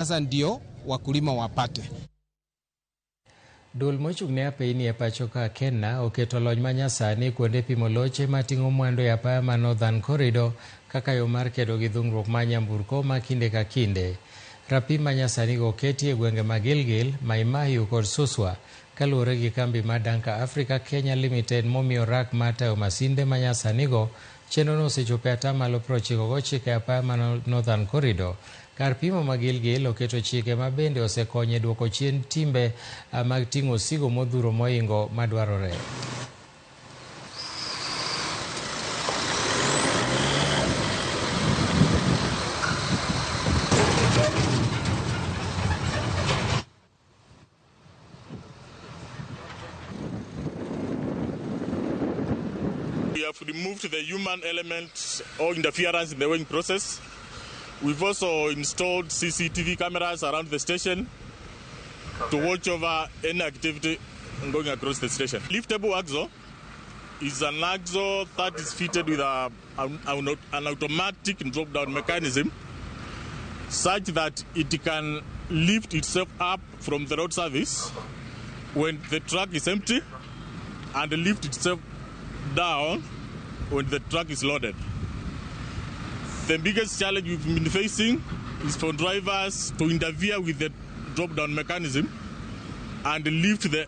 Sasa ndio wakulima wapate. Duol mochung' ne apeyni e pacho ka Kenya oketo lony manyasani kuonde pimo loche mating'o mwandu e apaya ma Northern Corridor kaka yo mar kedo gi dhungruok mar nyamburko ma kinde ka kinde. Rapim manyasani go oketi e gwenge ma Gilgil, Mai Mahiu kod Suswa kaluwore gi kambi mar Danka Africa Kenya Limited momiyo rak mar tayo masinde manyasani go. Chenrono osechopo e atamalo 99 e apaya ma Northern Corridor. Kar pimo ma Gilgil oketo chike ma bende osekonyo e duoko chien timbe mag ting'o osigo modhuro mohingo madwarore. We have removed the human element or interference in the weighing process. We've also installed CCTV cameras around the station to watch over any activity going across the station. Liftable axle is an axle that is fitted with an automatic drop-down mechanism such that it can lift itself up from the road surface when the truck is empty and lift itself down when the truck is loaded. The biggest challenge we've been facing is for drivers to interfere with the drop-down mechanism and lift the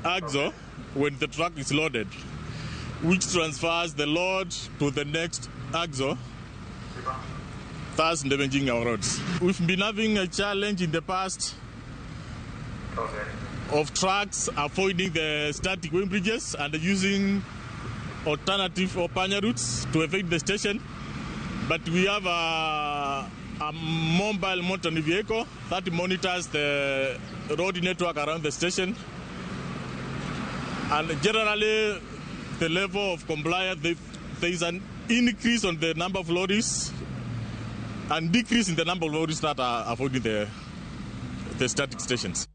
axle when the truck is loaded, which transfers the load to the next axle, thus damaging our roads. We've been having a challenge in the past of trucks avoiding the static weighing bridges and using alternative or panya routes to evade the station. But we have a mobile monitoring vehicle that monitors the road network around the station. And generally, the level of compliance, there is an increase on the number of lorries and decrease in the number of lorries that are avoiding the static stations.